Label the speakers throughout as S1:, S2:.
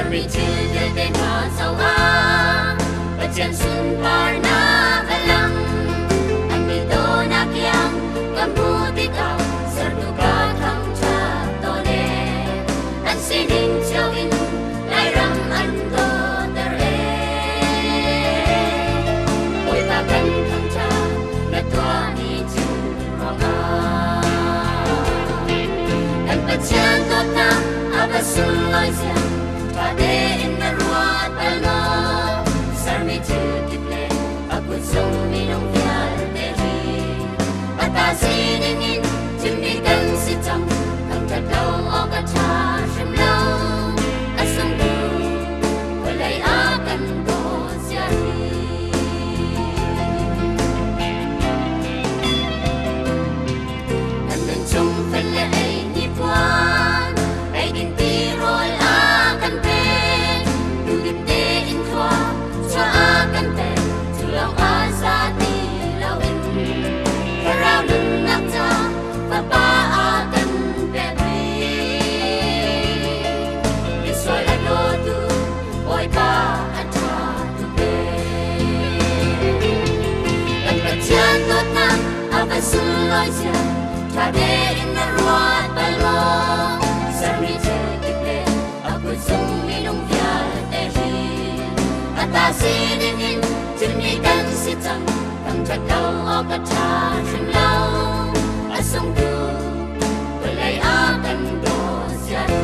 S1: Sermi thil vialte hna zoh ah Pathian sunparnak a lang. An mi dawnak iang ka hmuh tikah sertu ka thangṭhat tawn ee. An sining cio in Lairam an dawter ee. Bawipa kan thangṭhat na tuahmi thil ruangah. Kan Pathian dawtnak a va sunglawi zia ṭha tein na ruat bal maw? Sermi thil kip le a kutzung minung vialte hi a ta sining in thimmi kan si cang. Thangṭhat lo awk a ṭha hrim lo. A sungtu vawlei ah kan dawt zia hi. Kan nun chung fel le ei ni puan, ei ding ti rawl a kan pek. Duhdim tein thlua chuah a kan pek, cu lawng a za ti loin. Thlarau nunnak ca Fapa a kan pek rih. Misual a dawtu Bawipa a ṭha tuk ee. Kan Pathian dawtnak a va sunglawi zia ṭha tein na ruat bal maw? Sermi thil kip le a kutzung minung vialte hi a ta sining in thimmi kan si cang. Thangṭhat lo awk a ṭha hrim lo. A sungtu vawlei ah kan dawt zia hi.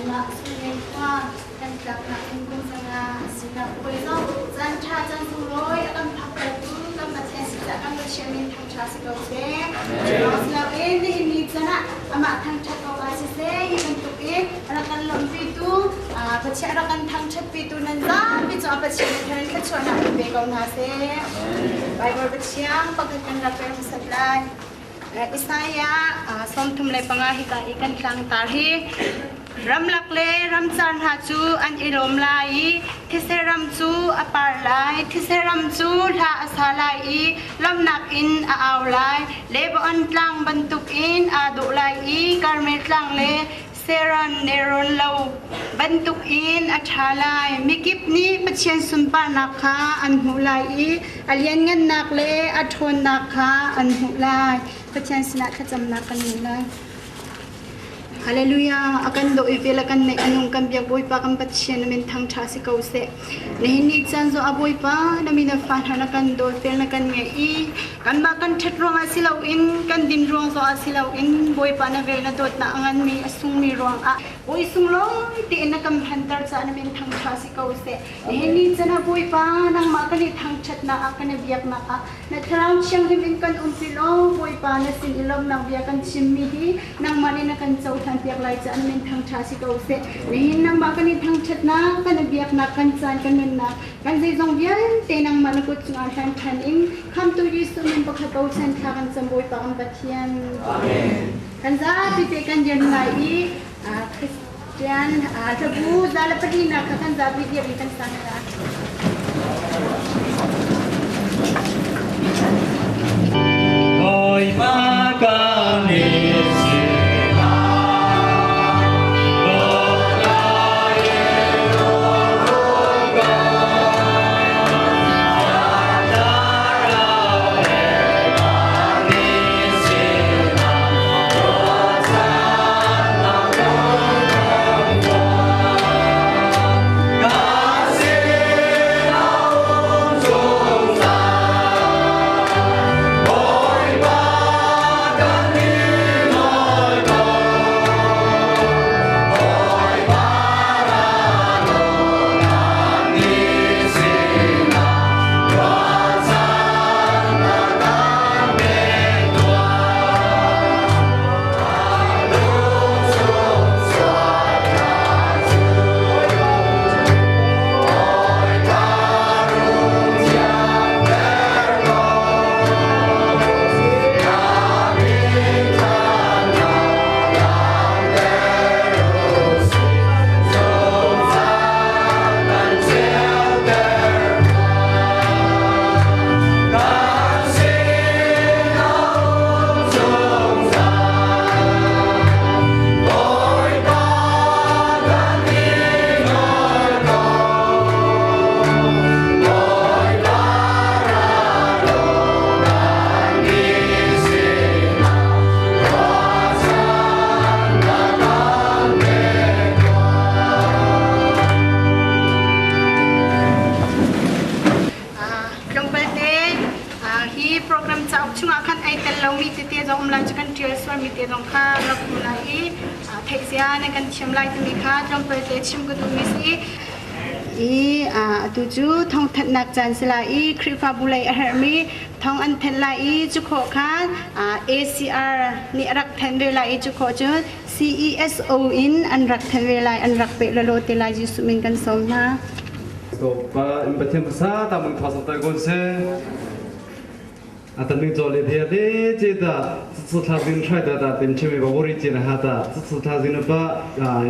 S2: Kanmah Sunglen khua kan tlaknak in kum 5 a sinak puai zong caan ṭha caan sunglawi a kan phaktertu kan Pathian si caah kan Pathian min thangṭha si ko seh. Cu nihin ni caan ah amah thangṭhat awkah siseh hi bantukin rak kan lawmhpitu Pathian rak kan thangṭhatpitu nan zapi cungah Pathian nih thar in thluachuahnak in pe ko hna seh. Bible Pathian pakhat kan rak rel hmasat lai. Isaiah 35 hika i kan tlangtar hi ramlak le ramcar hna cu an i lawm lai i thise ram cu a par lai, thise ram cu hla a sa lai i lawmhnak in a au lai. Lebanon tlang bantukin aa dawh lai i Karmel tlang le Seran nelrawn lo bantukin a ṭha lai. Mikip nih Pathian sunparnak kha an hmuh lai i a lianngannak le a ṭhawnnak kha an hmuh lai. Pathian sinah thlacamnak kan ngei lai. Hallelujah! A kan dawh i vel a kan neih a nung kan biak Bawipa kan Pathian na min thangṭha si ko seh. Nihin ni caan zong a Bawipa na min a fa hna na kan dawt vel na kan ngeih i kanmah kan ṭhat ruangah si loin kan din ruang zongah si loin Bawipa na vel na dawtnak a nganmi a sungmi ruangah Bawi sunglawi tein na kan phanter caah na min thangṭha si ko seh. Nihin ni caan ah Bawipa nangmah kan i thangṭhatnak ah kan i biaknak ah na Thlarau Thianghlim in kan umpi law Bawipa na sin i lawmhnak bia kan chimmi hi nangmah nih na kan cohlan piak lai caah na min thangṭha si ko seh. Nihin nangmah kan i thangṭhatnak, kan i biaknak, kan caan, kan nunnak, kan zeizong vialte nangmah na kut cungah hlan ṭhan in Khamtu Jesuh min pakhat bochan thla kan cam Bawipa kan Pathian. Amen. Kan zapi te kan dir lai i Christian hlabu 104 nak kha kan zapi dir in kan sang lai.
S3: Bawipa kan
S2: Tlawmpal te hi program cauk chungah khan ai tel lomi tete zong um lai cu kan ṭial sualmi te zong kha rak um lai i theihzia nan kan thiam lai timi kha tlawmpal te chim ka duhmi si. I atu cu thawngthanhnak caan si lai i Khrihfabu lei a herhmi thawng an thanh lai i cu khawh khan ACR nih a rak thanh ve lai i cu khawh cun CESO in an rak thanh ve lai an rak peh lawlaw te lai Jesuh min kan sawm hna.
S4: Pa in Pathian pasa ta mung tha sak kon se atan ning chole the de che ta tsu tha zin thrai ta ta tin chemi ba wori che na ha ta tsu tha zin pa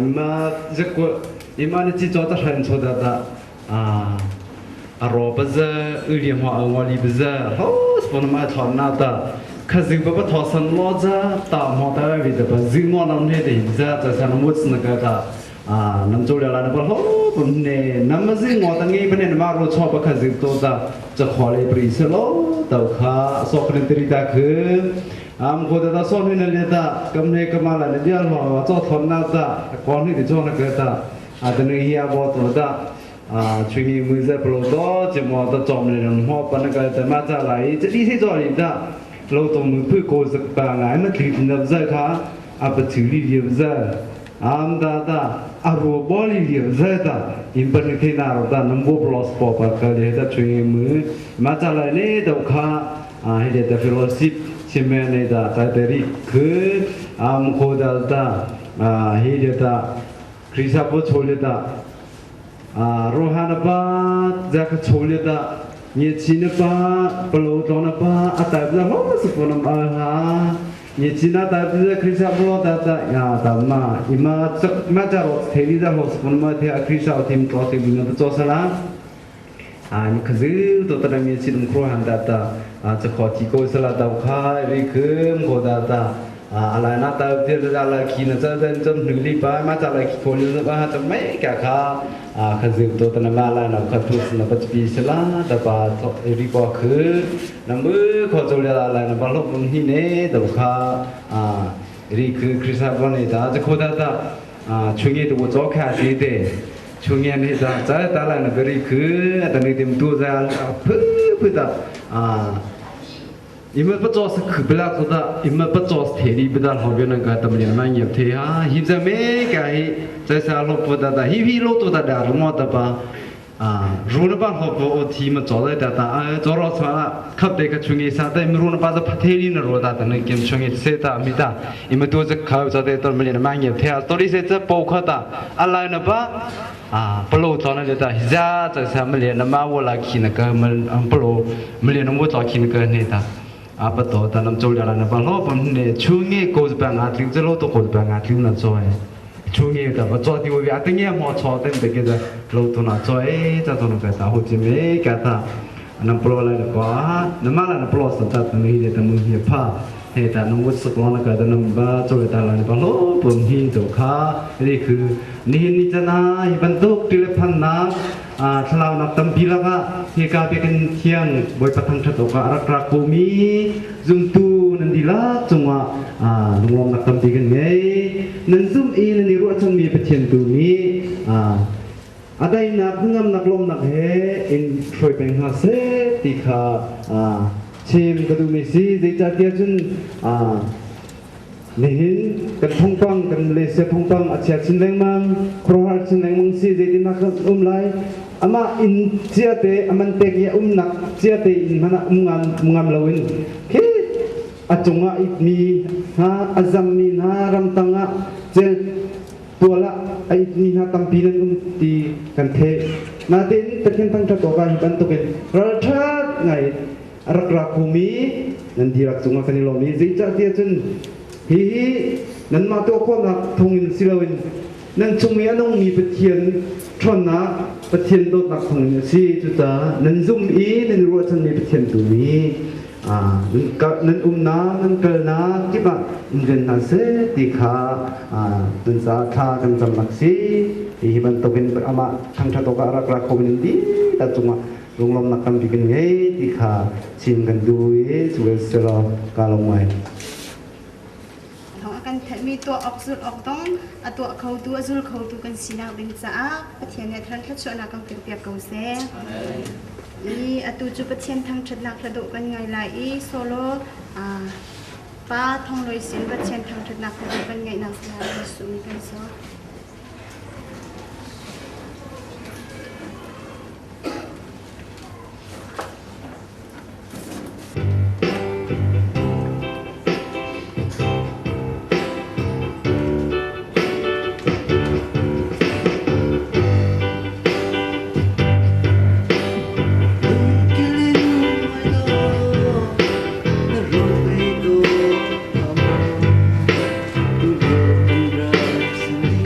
S4: imma je ko imma ne chi cho ta hran cho da ta a a ro pa za u li ho a ngoli ba za ho spon ma thon na ta kha zing ba ba tho san mo za ta mo ta vi da ba zing mo nam ne de za ta san mo na ka ta nam cho la na pa ho pum ne nam ma zing ngo ta ngi bane ma ro cho pa kha zing to ta cha kho le pri se lo tau kha so khan tri ta khu am ko ta so ni na le ta kam ne kama la ne dial ho cho thon na ta kon ni ti cho na ka ta a ta ni hi a bo to ta a chungi mu ze plo to che mo ta chom le nang ho pa na ka ta ma cha lai che li si cho ni ta lo to mu phu ko zak pa ngai ma thli na za kha a pa thu li li za. Am da da aru boli li za da in ban ke na ro da nam bo blos po pa ka le da chungi mu ma cha lai ne do kha a hi le da fellowship chime ne da ta te ri khu am kho da da a hi le da krisa po chole da a rohana pa za ka chole da nye chi na pa palo tlo na pa ata bla ho sa po nam a ha 你其他大比如开啥不老大大呀大嘛，伊嘛这嘛这老体力在老是不那么天开啥天高些比那都做啥啦？啊，你可是都到那面去弄苦汉大大啊，这考几个是啦，到卡里去木大大啊，来那到这这来去那这这这努力吧，嘛这来去考虑吧，这没个卡啊，可是都到那嘛来那可都是那不比是啦，大把里包去，那么考做了来那把老问题呢，都卡啊，里去开啥不呢？这考大大啊，去年都我早开始的。ช่วงนี้นี่จะจะตาลนะเบรีคือแต่ในเต็มตัวจะเพื่อเพื่ออ่าอิมปะจอสคือเวลาตัวอิมปะจอสเทรีเวลาเขาเป็นนักการตำเนียนมันเงียบเทฮะฮิจะไม่กายใจสารลบตัวแต่ฮิฮิโลตัวแต่ดารมอตปะอ่ารู้นะบ้านเขาบอกทีมาจอได้แต่ตาจอรอสมาละขับเด็กช่วงนี้ซาแต่ไม่รู้นะป้าจะพัทเทรีนะรู้แต่แต่ในเกมช่วงนี้เสตามิตาอิมตัวจะเขาจะได้ตอนเรียนมันเงียบเทฮะตัวนี้เสจะปกตาอะไรนะป้า啊，不露早那就到，现在在么连那嘛我来去那个么不露，么连那我早去那个那的，啊不到，但那么走了那把老板呢，去年过是办阿丢，这老多过是办阿丢那做哎，去年的不做的我阿等也没错，等这个的老多那做哎，这种那个啥，后期没给他，那不露来了个，那嘛那不露是他等那些等么些怕。เฮตานุวุสกลนกะตนบะโจตาลานปะโลปุมฮีโจคานี่คือนี่นี่จะนาฮิบันตุกติเลพันนาอ่าทลาวนักตัมพิละกะเฮกาเปกันเทียงบอยปะทังทัตกะรักรักโกมีซุมตูนันดิลาจงว่าอ่าลุงลมนักตัมพิกันไงนันซุมอีนันนี่รู้จังมีปะเทียนตูนี้อ่าอะไรนักงามนักลมนักเฮอินทรอยเป็นฮาเซติคาอ่าชิมก็ดูมีซีดีจัดเดียจุนอ่านี่หินกันทงปังกันเลเซทงปังอาเชียชินแรงมังครหัสชินแรงมังซีดีที่นักอุ้มไลอามาอินเจียเตอามันเตกีอุ้มนักเจียเตอินมันอุ้มงามงามลวินคิดอาจงอาอิมีฮะอาซัมมีฮะรำตังอะเจตัวละไอ้นี่ฮะตั้งปีนั้นอุ้มตีกันเทนาเต็นตะเคียนตั้งตะโกกันบันตุกินรัชาไงรักรักภูมินันทีรักจงมากันลมีจิจะเตียจนฮีฮีนันมาตัวคนนักทงอินสิลวินนันจงมีอนงมีปะเทียนชนนะปะเทียนโดนักทงอินสิจุตานันซุมอีนันรู้ฉันมีปะเทียนตัวนี้อ่านันกนันอุ้มนานันเกลนาที่บ้านเงินนาเสติขาอ่านันสาธากันจำนักสิฮีบันตกินอามาทั้งชาตกรักรักคมินดีแต่จงมาลุงลมนักกันบินไงที่ขาชิมกันดูเอสเวสลอกาลงไว้
S2: ของอาการมีตัวออกสุดออกต้องตัวเขาตัวจุลเขาตัวกันสีนักบินจ้าปะเทียนเนี่ยท่านทัศนะกังเปียกเกาเซนี่อตูจุปะเทียนทั้งชัดนักระดุกันไงลายอีโซโลป้าทองลอยสินปะเทียนทั้งชัดนักระดุกันไงนักสลาสุมีกันโซ
S3: Thank you.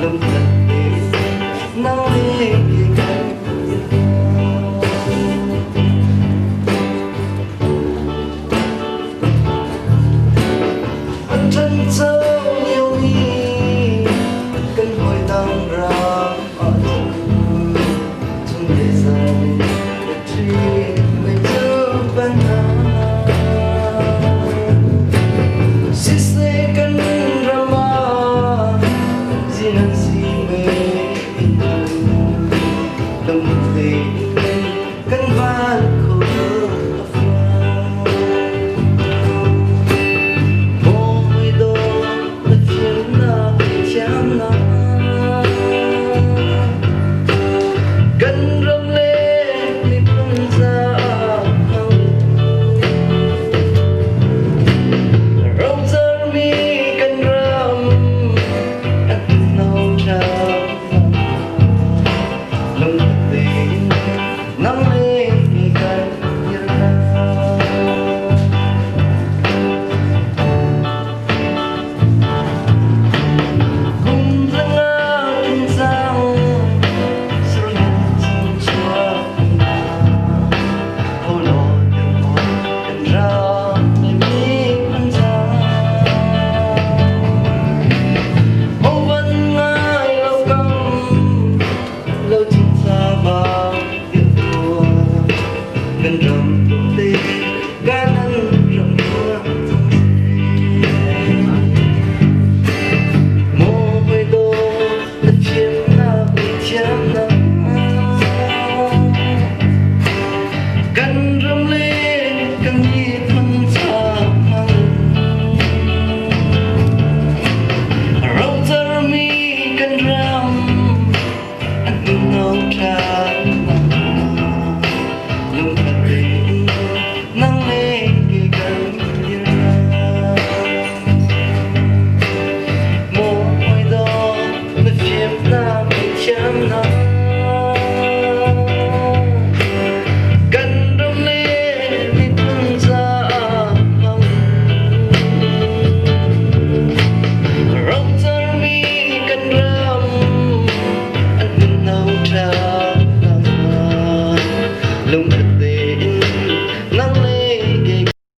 S3: Lungkhat te nang le kei kan A ṭhancho lio ni kan hawi dang ram ah cun chung le zan ka ṭhi mei cu ban hna. Siseh kan ram ah zinan.